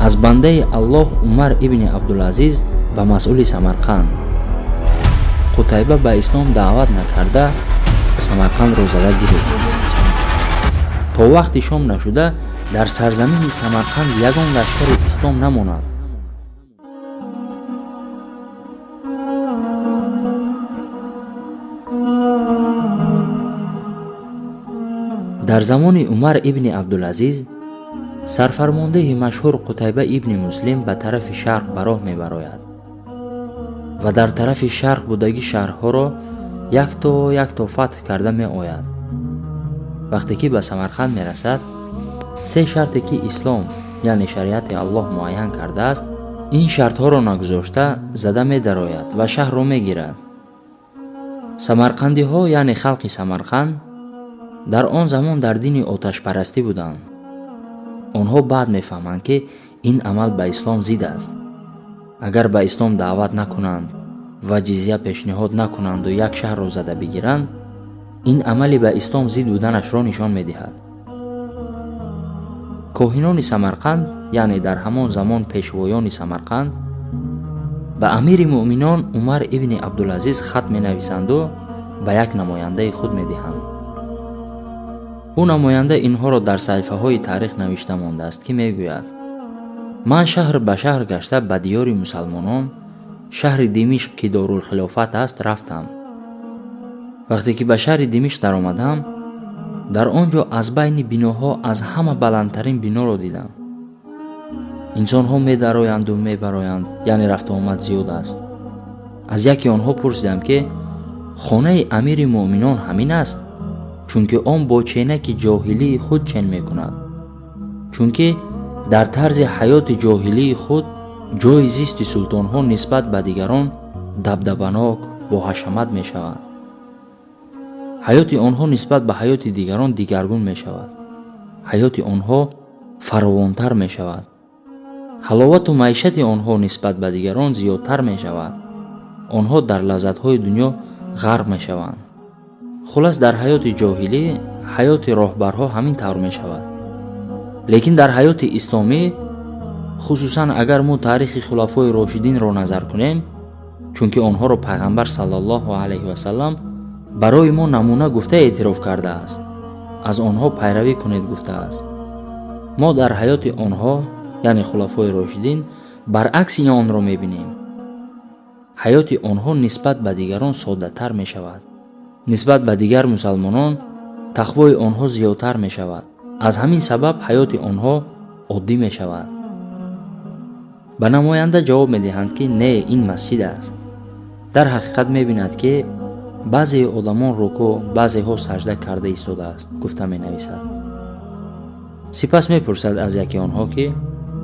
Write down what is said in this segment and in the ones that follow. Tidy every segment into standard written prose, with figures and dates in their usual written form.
Аз бандаи Аллоҳ Умар ибни Абдулазиз ба масъули Самарқанд. Қутайба ба ислом даъват накарда, Самарқандро зада гирифт. То вақти шом нашуда дар сарзамини Самарқанд ягон лашкари ислом намонад. Дар замони Умар ибни Абдулазиз сарфармондеҳи машҳур Қутайба ибни Муслим ба тарафи шарқ ба роҳ мебарояд ва дар тарафи шарқ будаги шаҳрҳоро якто якто фатҳ карда меояд. Вақте ки ба Самарқанд мерасад, се шарте ки ислом, яъне шариати Аллоҳ муайян кардааст, ин шартҳоро нагузошта зада медарояд ва шаҳрро мегирад. Самарқандиҳо, яъне халқи Самарқанд, дар он замон дар дини оташпарастӣ буданд. Онҳо баъд мефаҳманд, ки ин амал ба ислом зид аст. Агар ба ислом даъват накунанд ва ҷизя пешниҳод накунанду як шаҳрро зада бигиранд, ин амали ба ислом зид буданашро нишон медиҳад. Коҳинони Самарқанд, яъне дар ҳамон замон пешвоёни Самарқанд, ба амири муъминон Умар ибни Абдулазиз хат менависанду ба як намояндаи худ медиҳанд. Ӯ намоянда инҳоро дар саҳифаҳои таърих навишта мондааст, ки мегӯяд: ман шаҳр ба шаҳр гашта ба диёри мусалмонон, шаҳри Димишқ, ки дорулхилофат аст, рафтам. Вақте ки ба шаҳри Димишқ даромадам, дар он ҷо аз байни биноҳо аз ҳама баландтарин биноро дидам. Инсонҳо медароянду мебароянд, яъне рафтуомад зиёд аст. Аз яке онҳо пурсидам, ки хонаи амири муъминон ҳамин аст, чунки он бо ченаки ҷоҳилии худ чен мекунад, чунки дар тарзи ҳаёти ҷоҳилии худ ҷойи зисти султонҳо нисбат ба дигарон дабдабанок бо ҳашамат мешавад. Ҳаёти онҳо нисбат ба ҳаёти дигарон дигаргун мешавад. Ҳаёти онҳо фаровонтар мешавад. Ҳаловату маишати онҳо нисбат ба дигарон зиёдтар мешавад. Онҳо дар лаззатҳои дунё ғарқ мешаванд. Хулас, дар ҳаёти ҷоҳилӣ ҳаёти роҳбарҳо ҳамин тавр мешавад. Лекин дар ҳаёти исломӣ, хусусан агар мо таърихи хулафои рошидинро назар кунем, чунки онҳоро пайғамбар саллаллоҳу алайҳи васаллам барои мо намуна гуфта эътироф кардааст, аз онҳо пайравӣ кунед гуфтааст. Мо дар ҳаёти онҳо, яъне хулафои рошидин, баръакси онро мебинем. Ҳаёти онҳо нисбат ба дигарон соддатар мешавад. Нисбат ба дигар мусалмонон тақвои онҳо зиёдтар мешавад. Аз ҳамин сабаб ҳаёти онҳо оддӣ мешавад. Ба намоянда ҷавоб медиҳанд, ки не, ин масҷид аст. Дар ҳақиқат мебинад, ки баъзеи одамон рукӯъ, баъзеҳо сажда карда истодааст, гуфта менависад. Сипас мепурсад аз яке онҳо, ки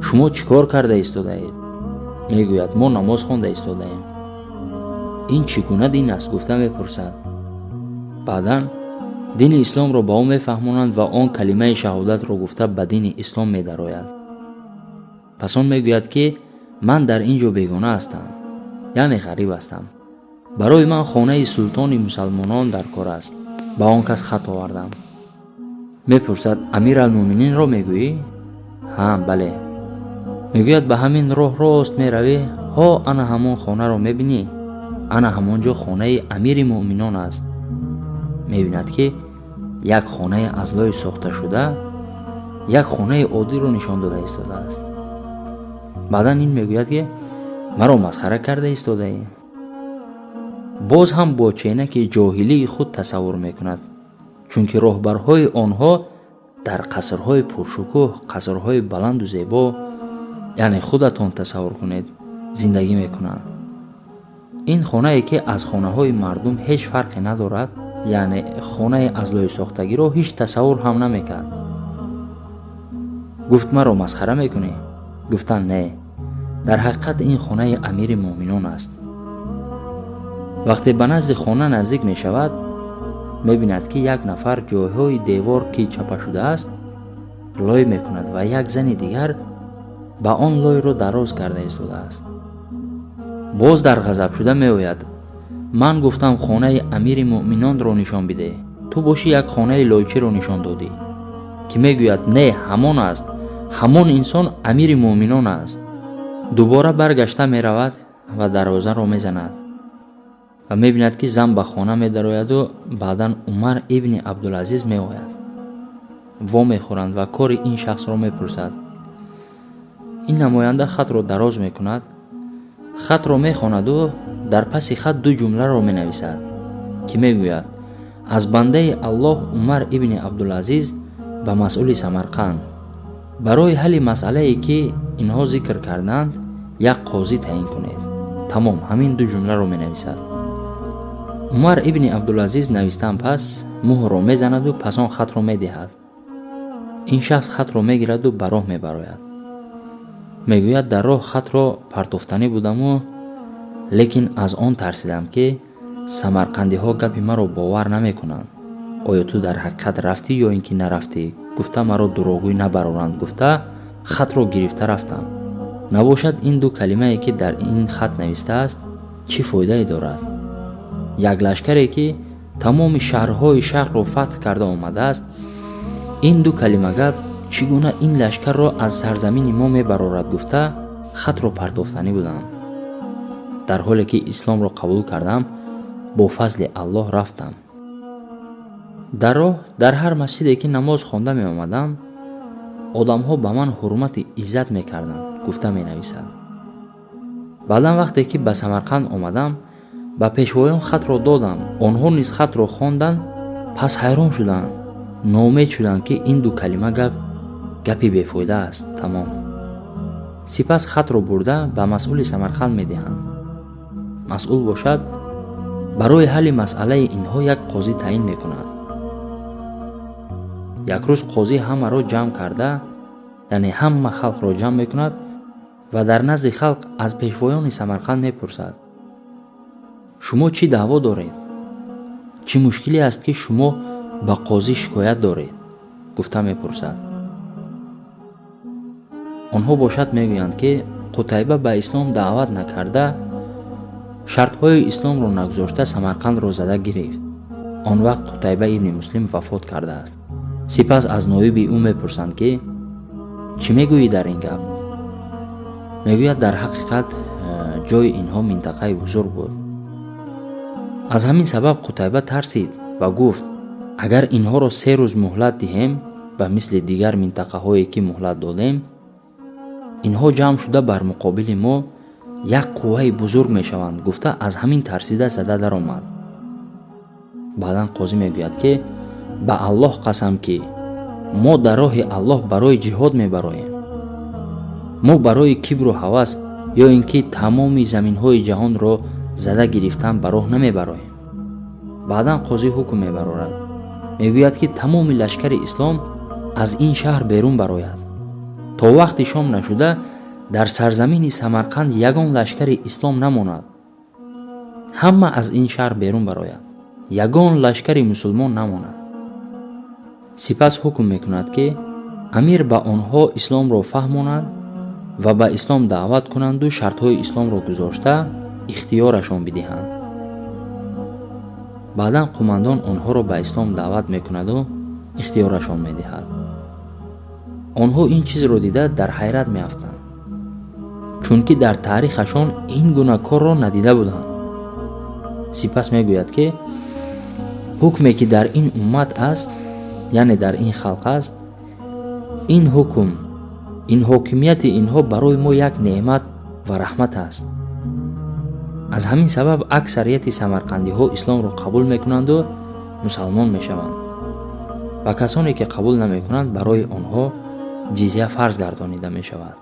шумо чӣ кор карда истодаед? Мегӯяд: мо намоз хонда истодаем. Ин чӣ гуна дин аст, гуфта мепурсад. Баъдан дини исломро ба ӯ мефаҳмонанд ва он калимаи шаҳодатро гуфта ба дини ислом медарояд. Пас он мегӯяд, ки ман дар ин ҷо бегона ҳастам, яъне ғариб ҳастам. Барои ман хонаи султони мусалмонон дар кор аст. Ба он кас хат овардам. Мепурсад: Амиралмӯъмининро мегӯӣ? Ҳа, бале. Мегӯяд: ба ҳамин роҳ рост меравӣ, ҳо ана ҳамон хонаро мебинӣ, ана ҳамон ҷо хонаи амири муъминон аст. Мебинад, ки як хонаи аз лой сохташуда як хонаи оддиро нишон дода истодааст. Баъдан ин мегӯяд, ки маро масхара карда истодаӣ. Боз ҳам бо ченаки ҷоҳилии худ тасаввур мекунад, чунки роҳбарҳои онҳо дар қасрҳои пуршукӯҳ, қасрҳои баланду зебо, яъне худатон тасаввур кунед, зиндагӣ мекунанд. Ин хонае, ки аз хонаҳои мардум ҳеҷ фарқе надорад, яъне хонаи аз лой сохтагиро ҳеҷ тасаввур ҳам намекард. Гуфт: маро масхара мекунӣ? Гуфтанд: не, дар ҳақиқат ин хонаи амири муъминон аст. Вақте ба назди хона наздик мешавад, мебинад, ки як нафар ҷойҳои девор, ки чапа шудааст, лой мекунад ва як зани дигар ба он лойро дароз карда истодааст. Боз дар ғазаб шуда меояд: ман гуфтам хонаи амири муъминонро нишон бидеҳ, ту бошӣ як хонаи лойчиро нишон додӣ, ки мегӯяд: не, ҳамон аст, Ҳамон инсон амири муъминон аст. Дубора баргашта меравад ва дарвозаро мезанад ва мебинад, ки зан ба хона медарояду баъдан Умар ибни Абдулазиз меояд. Вомехӯранд ва кори ин шахсро мепурсад. Ин намоянда хатро дароз мекунад, хатро мехонаду дар паси хат ду ҷумларо менависад, ки мегӯяд: «Аз бандаи Аллоҳ Умар ибни Абдулазиз ба масъули Самарқанд, барои ҳалли масъалае, ки инҳо зикр карданд, як қозӣ таъин кунед». Тамом, ҳамин ду ҷумларо менависад. Умар ибни Абдулазиз навистан пас муҳрро мезанаду пас он хатро медиҳад. Ин шахс хатро мегираду ба роҳ мебарояд. Мегӯяд: «Дар роҳ хатро партофтанӣ будаму, лекин аз он тарсидам, ки самарқандиҳо гапи маро бовар намекунанд. Оё ту дар ҳақиқат рафтӣ ё ин ки нарафтӣ гуфта, маро дурӯғгӯй набароранд гуфта, хатро гирифта рафтам. Набошад, ин ду калимае, ки дар ин хат навистааст, чӣ фоидае дорад? Як лашкаре, ки тамоми шаҳрҳои шарқро фатҳ карда омадааст, ин ду калима гап чӣ гуна ин лашкарро аз сарзамини мо мебарорад гуфта, хатро партофтанӣ будам. Дар ҳоле ки исломро қабул кардам, бо фазли Аллоҳ рафтам. Дар роҳ, дар ҳар масҷиде ки намоз хонда меомадам, одамҳо ба ман ҳурмати иззат мекарданд», гуфта менависад. «Баъдан вақте ки ба Самарқанд омадам, ба пешвоён хатро додам. Онҳо низ хатро хонданд, пас ҳайрон шуданд, ноумед шуданд, ки ин ду калима гап гапи бефоида аст, тамом». Сипас хатро бурда ба масъули Самарқанд медиҳанд. Масъул бошад, барои ҳалли масъалаи инҳо як қозӣ таъин мекунад. Як рӯз қозӣ ҳамаро ҷамъ карда, яъне ҳама халқро ҷамъ мекунад ва дар назди халқ аз пешвоёни Самарқанд мепурсад: «Шумо чӣ даъво доред? Чӣ мушкиле аст, ки шумо ба қозӣ шикоят доред?» гуфта мепурсад. Онҳо бошад мегӯянд, ки Қутайба ба ислом даъват накарда, шартҳои исломро нагузошта, Самарқандро зада гирифт. Он вақт Қутайба ибни Муслим вафот кардааст. Сипас аз ноиби ӯ мепурсанд, ки чӣ мегӯӣ дар ин гап? Мегӯяд: «Дар ҳақиқат ҷои инҳо минтақаи бузург буд. Аз ҳамин сабаб Қутайба тарсид ва гуфт: агар инҳоро 3 рӯз муҳлат диҳем, ба мисли дигар минтақаҳое, ки муҳлат додем, инҳо ҷамъ шуда бар муқобили мо як қувваи бузург мешаванд гуфта, аз ҳамин тарсида зада даромад». Баъдан қозӣ мегӯяд, ки ба Аллоҳ қасам, ки мо дар роҳи Аллоҳ барои ҷиҳод мебароем. Мо барои кибру ҳавас ё ин ки тамоми заминҳои ҷаҳонро зада гирифтан ба роҳ намебароем. Баъдан қозӣ ҳукм мебарорад, мегӯяд, ки тамоми лашкари ислом аз ин шаҳр берун барояд. То вақти шом нашуда дар сарзамини Самарқанд ягон лашкари ислом намонад. Ҳама аз ин шаҳр берун барояд, ягон лашкари мусулмон намонад. Сипас ҳукм мекунад, ки амир ба онҳо исломро фаҳмонад ва ба ислом даъват кунанду шартҳои исломро гузошта ихтиёрашон бидиҳанд. Баъдан қумандон онҳоро ба ислом даъват мекунаду ихтиёрашон медиҳад. Онҳо ин чизро дида дар ҳайрат меафтанд, чунки дар таърихашон ин гуна корро надида буданд. Сипас мегӯяд, ки ҳукме, ки дар ин уммат аст, яъне дар ин халқ аст, ин ҳукм, ин ҳокимияти инҳо барои мо як неъмат ва раҳмат аст. Аз ҳамин сабаб аксарияти самарқандиҳо исломро қабул мекунанду мусалмон мешаванд ва касоне, ки қабул намекунанд, барои онҳо ҷизя фарз гардонида мешавад.